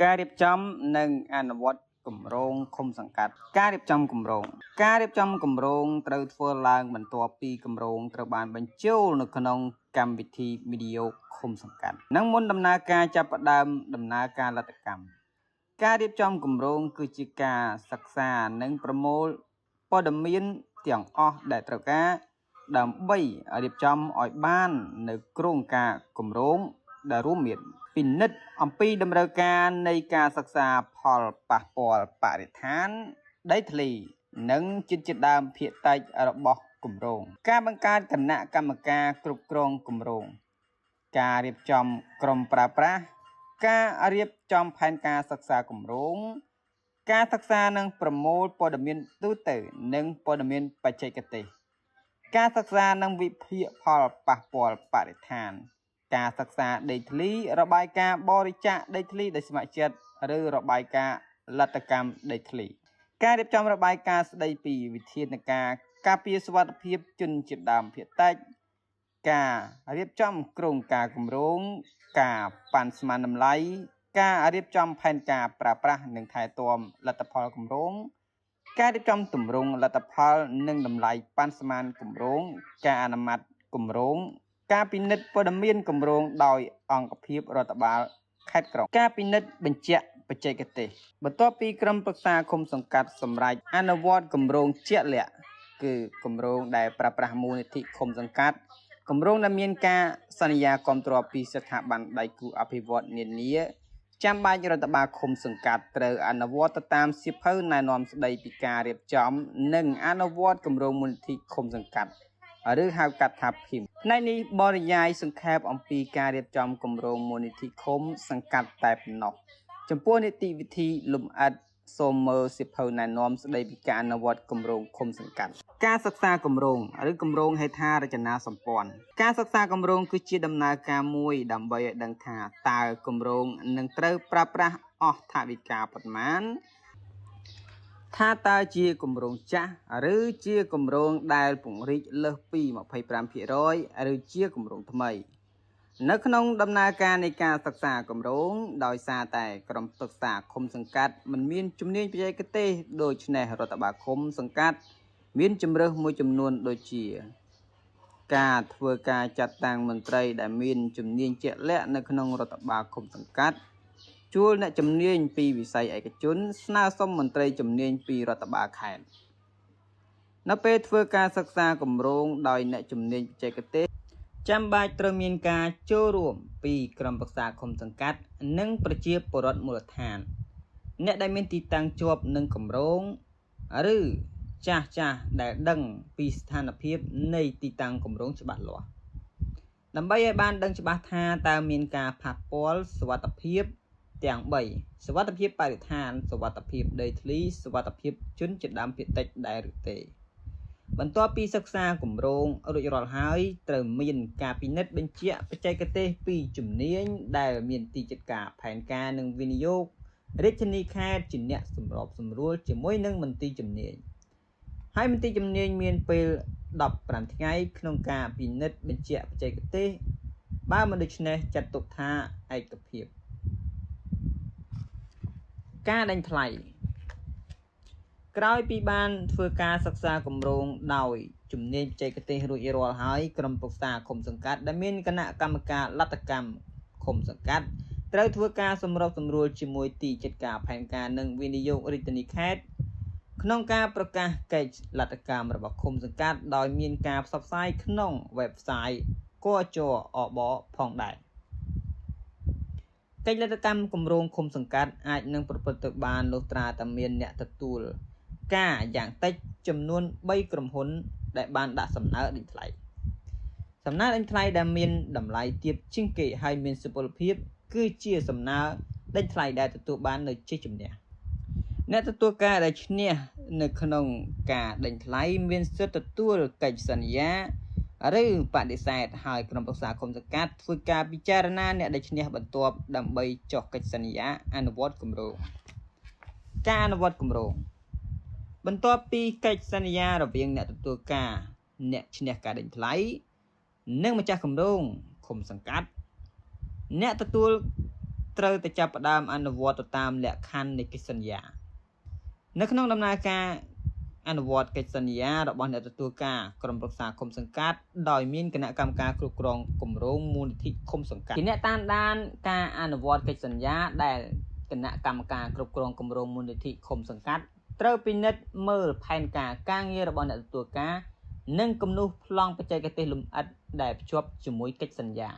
ការរៀបចំនិងអនុវត្តគម្រោងឃុំសង្កាត់ការរៀបចំគម្រោងការរៀបចំគម្រោងត្រូវធ្វើឡើងបន្ទាប់ពីគម្រោងត្រូវបានបញ្ចូលនៅក្នុងកម្មវិធីវីដេអូឃុំសង្កាត់និងមុនដំណើរការចាប់ផ្ដើមដំណើរការលទ្ធកម្មការរៀបចំគម្រោងគឺជាការសិក្សានិងប្រមូលព័ត៌មានទាំងអស់ដែលត្រូវការដើម្បីរៀបចំឲ្យបាននៅគ្រោងការគម្រោងដែលរួមមាន ពិនិត្យអំពីតម្រូវការនៃការសិក្សាផលប៉ះពាល់បរិស្ថានដីធ្លី និងជនជាតិដើមភាគតិចរបស់គម្រោងការបង្កើតគណៈកម្មការគ្រប់គ្រងគម្រោងការរៀបចំក្រុមប្រើប្រាស់ការរៀបចំផែនការសិក្សាគម្រោងការសិក្សានិងប្រមូលព័ត៌មានទូទៅនិងព័ត៌មានបច្ចេកទេសការសិក្សានិងវិភាគផលប៉ះពាល់បរិស្ថាន ការសិក្សាដីធ្លីរបាយការណ៍បរិច្ចាគដីធ្លីដោយស្ម័គ្រចិត្តឬរបាយការណ៍លទ្ធកម្មដីធ្លីការរៀបចំរបាយការណ៍ស្ដីពីវិធានការការពារសុវត្ថិភាពជនជាតិដើមភាគតិចការរៀបចំគ្រោងការគម្រោងការប៉ាន់ស្មានតម្លៃការរៀបចំផែនការប្រើប្រាស់និងថែទាំលទ្ធផលគម្រោងការរៀបចំទម្រង់លទ្ធផលនិងតម្លៃប៉ាន់ស្មានគម្រោងការអនុម័តគម្រោង ការពិនិត្យព័ត៌មានគម្រោងដោយអង្គភាពរដ្ឋបាលខេត្តក្រុងការពិនិត្យបញ្ជាក់បច្ចេកទេសបន្ទាប់ពីក្រុមប្រឹក្សាឃុំសង្កាត់សម្រេចអនុវត្តគម្រោងជាក់លាក់គឺគម្រោងដែលប្រើប្រាស់មូលនិធិឃុំសង្កាត់គម្រោងដែលមានការសន្យាគាំទ្រពីស្ថាប័នដៃគូអភិវឌ្ឍន៍នានាចាំបាច់រដ្ឋបាលឃុំសង្កាត់ត្រូវអនុវត្តទៅតាមសៀវភៅណែនាំស្តីពីការរៀបចំនិងអនុវត្តគម្រោងមូលនិធិឃុំសង្កាត់ ឬហៅកាត់ថាភីមផ្នែកនេះបរិយាយសង្ខេបអំពីការរៀបចំគម្រោងមូលនិធិឃុំសង្កាត់តែប៉ុណ្ណោះចំពោះនីតិវិធីលម្អិតសូមមើលសៀវភៅណែនាំស្តីពីការអនុវត្តគម្រោងឃុំសង្កាត់ការសិក្សាគម្រោងឬគម្រោងហេដ្ឋារចនាសម្ព័ន្ធការសិក្សាគម្រោងគឺជាដំណើរការមួយដើម្បីឲ្យដឹងថាតើគម្រោងនឹងត្រូវប្រើប្រាស់អស់ថវិកាប៉ុន្មាន ថាតើជាគម្រោងចាស់ឬជាគម្រោងដែលពង្រីកលើសពី25%ឬជាគម្រោងថ្មីនៅក្នុងដំណើរការនៃការសិក្សាគម្រោងដោយសារតែក្រុមប្រឹក្សាឃុំសង្កាត់មិនមានជំនាញបច្ចេកទេសដូច្នេះរដ្ឋបាលឃុំសង្កាត់មានជម្រើសមួយចំនួនដូចជាការធ្វើការចាត់តាំងមន្ត្រីដែលមានជំនាញជាក់លាក់នៅក្នុងរដ្ឋបាលឃុំសង្កាត់ជួលអ្នកជំនាញពីវិស័យឯកជនស្នើសុំមន្ត្រីជំនាញពីរដ្ឋបាលខេត្តនៅពេលធ្វើការសិក្សាគម្រោងដោយអ្នកជំនាញបច្ចេកទេសចាំបាច់ត្រូវមានការចូលរួមពីក្រុមប្រឹក្សាឃុំសង្កាត់និងប្រជាពលរដ្ឋមូលដ្ឋានអ្នកដែលមានទីតាំងជាប់នឹងគម្រោងឬចាស់ចាស់ដែលដឹងពីស្ថានភាពនៃទីតាំងគម្រោងច្បាស់លាស់ដើម្បីឲ្យបានដឹងច្បាស់ថាតើមានការប៉ះពាល់សុវត្ថិភាពទាំង3សុវត្ថិភាពបរិស្ថានសុវត្ថិភាពដីធ្លីសុវត្ថិភាពជនជាតិដើមភាគតិចដែរឬទេបន្ទាប់ពីសិក្សាគម្រោងរួចរាល់ហើយត្រូវមានការពិនិត្យបញ្ជាក់បច្ចេកទេសពីជំនាញដែលមានទីចាត់ការផែនការនិងវិនិយោគរាជធានីខេត្តជាអ្នកសម្របសម្រួលជាមួយនឹងមន្ទីរជំនាញហើយមន្ទីរជំនាញមានពេល15ថ្ងៃក្នុងការពិនិត្យបញ្ជាក់បច្ចេកទេសបើមិនដូច្នេះចាត់ទុកថាឯកភាពការដេញថ្លៃក្រោយពីបានធ្វើការសិក្សាគម្រោងដោយជំនាញបច្ចេកទេសរួចរាល់ហើយក្រុមប្រឹក្សាឃុំសង្កាត់ដែលមានគណៈកម្មការលទ្ធកម្មឃុំសង្កាត់ត្រូវធ្វើការសម្របសម្រួលជាមួយទីចាត់ការផែនការនិងវិនិយោគរាជធានីខេត្តក្នុងការប្រកាសកិច្ចលទ្ធកម្មរបស់ឃុំសង្កាត់ដោយមានការផ្សព្វផ្សាយក្នុង website កចអបផងដែរកិច្ចលទ្ធកម្មគម្រោងឃុំសង្កាត់អាចនឹងប្រព្រឹត្តទៅបានលុះត្រាតែមានអ្នកទទួលការយ៉ាងតិចចំនួន3ក្រុមហ៊ុនដែលបានដាក់សំណើដេញថ្លៃសំណើដេញថ្លៃដែលមានតម្លៃទាបជាងគេហើយមានសុពលភាពគឺជាសំណើដេញថ្លៃដែលទទួលបាននៅជ័យជំនះអ្នកទទួលការដែលឈ្នះនៅក្នុងការដេញថ្លៃមានសិទ្ធិទទួលកិច្ចសន្យាឬបដិសេធហើយក្រុមប្រឹក្សាឃុំសង្កាត់ធ្វើការពិចារណាអ្នកដែលឈ្នះបន្ទាប់ដើម្បីចុះកិច្ចសន្យាអនុវត្តគម្រោងការអនុវត្តគម្រោងបន្ទាប់ពីកិច្ចសន្យារវាងអ្នកទទួលការអ្នកឈ្នះការដេញថ្លៃនិងម្ចាស់គម្រោងឃុំសង្កាត់អ្នកទទួល ត្រូវតែចាប់ផ្ដើមអនុវត្តទៅតាមលក្ខខណ្ឌនៃកិច្ចសន្យានៅក្នុងដំណើរការអនុវត្តកិច្ចសន្យារបស់អ្នកទទួលការក្រុមប្រឹក្សាឃុំសង្កាត់ដោយមានគណៈកម្មការគ្រប់គ្រងគម្រោងមូលនិធិឃុំសង្កាត់ជាអ្នកតាមដានការអនុវត្តកិច្ចសន្យាដែលគណៈកម្មការគ្រប់គ្រងគម្រោងមូលនិធិឃុំសង្កាត់ត្រូវពិនិត្យមើលផែនការការងាររបស់អ្នកទទួលការនិងគំនូសប្លង់បច្ចេកទេសលម្អិតដែលភ្ជាប់ជាមួយកិច្ចសន្យា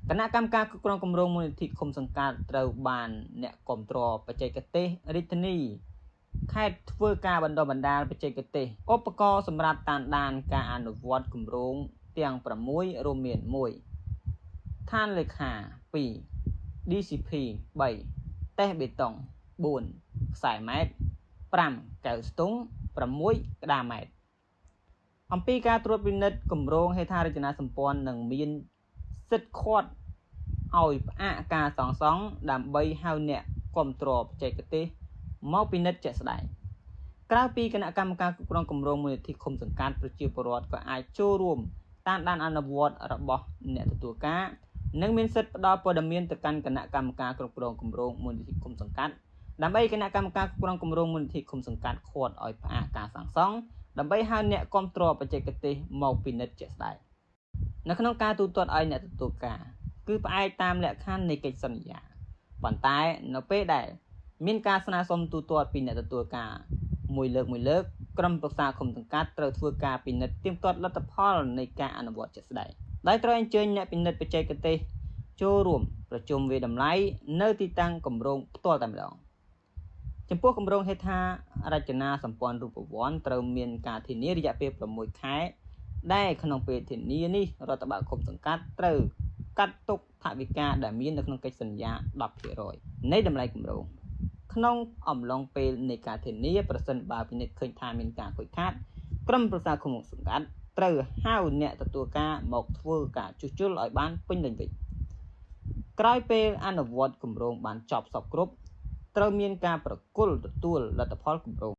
គណៈកម្មការគ្រប់គ្រងគម្រោងមូលនិធិឃុំសង្កាត់ត្រូវបានអ្នកគ្រប់គ្រងបច្ចេកទេសរាជធានីខេត្តធ្វើការបណ្ដុះបណ្ដាលបច្ចេកទេសឧបករណ៍សម្រាប់តាមដានការអនុវត្តគម្រោងទាំង6រួមមាន1ឋានលេខា2 DCP 3តេសបេតុង4ខ្សែម៉ែត្រ5កៅស្ទង់6ក្តារម៉ែត្រអំពីការត្រួតពិនិត្យគម្រោងហេដ្ឋារចនាសម្ព័ន្ធនឹងមានសិទ្ធិឃាត់ឲ្យផ្អាកការសាងសង់ដើម្បីហៅអ្នកគ្រប់គ្រងបច្ចេកទេសមកពិនិត្យជាក់ស្ដែងក្រៅពីគណៈកម្មការគ្រប់គ្រងគម្រោងមូលនិធិឃុំសង្កាត់ប្រជាពលរដ្ឋក៏អាចចូលរួមតាមដានអនុវត្តរបស់អ្នកទទួលការនិងមានសិទ្ធិផ្ដល់ព័ត៌មានទៅកាន់គណៈកម្មការគ្រប់គ្រងគម្រោងមូលនិធិឃុំសង្កាត់ដើម្បីគណៈកម្មការគ្រប់គ្រងគម្រោងមូលនិធិឃុំសង្កាត់ឃាត់ឲ្យផ្អាកការសាងសង់ដើម្បីហៅអ្នកគ្រប់គ្រងបច្ចេកទេសមកពិនិត្យជាក់ស្ដែងនៅក្នុងការទូទាត់ឲ្យអ្នកទទួលការគឺផ្អែកតាមលក្ខខណ្ឌនៃកិច្ចសន្យាប៉ុន្តែនៅពេលដែលមានការស្នើសុំទូទាត់ពីអ្នកទទួលការមួយលើកមួយលើកក្រុមប្រឹក្សាឃុំសង្កាត់ត្រូវធ្វើការពិនិត្យទៀងទាត់លទ្ធផលនៃការអនុវត្តជាក់ស្ដែងដោយត្រូវអញ្ជើញអ្នកពិនិត្យបច្ចេកទេសចូលរួមប្រជុំវាយតម្លៃនៅទីតាំងគម្រោងផ្ទាល់តែម្ដងចំពោះគម្រោងហេដ្ឋារចនាសម្ព័ន្ធរូបវន្តត្រូវមានការធានារយៈពេល6ខែដែលក្នុងពេលធានានេះរដ្ឋបាលឃុំសង្កាត់ត្រូវកាត់ទុកថវិកាដែលមាននៅក្នុងកិច្ចសន្យា 10% នៃតម្លៃគម្រោងក្នុងអំឡុងពេលនៃការធានាប្រសិនបើពិនិត្យឃើញថាមានការខូចខាតក្រុមប្រឹក្សាឃុំសង្កាត់ត្រូវហៅអ្នកទទួលការមកធ្វើការជួសជុលឲ្យបានពេញលេញវិញក្រោយពេលអនុវត្តគម្រោងបានចប់សព្វគ្រប់ត្រូវមានការប្រគល់ទទួលលទ្ធផលគម្រោង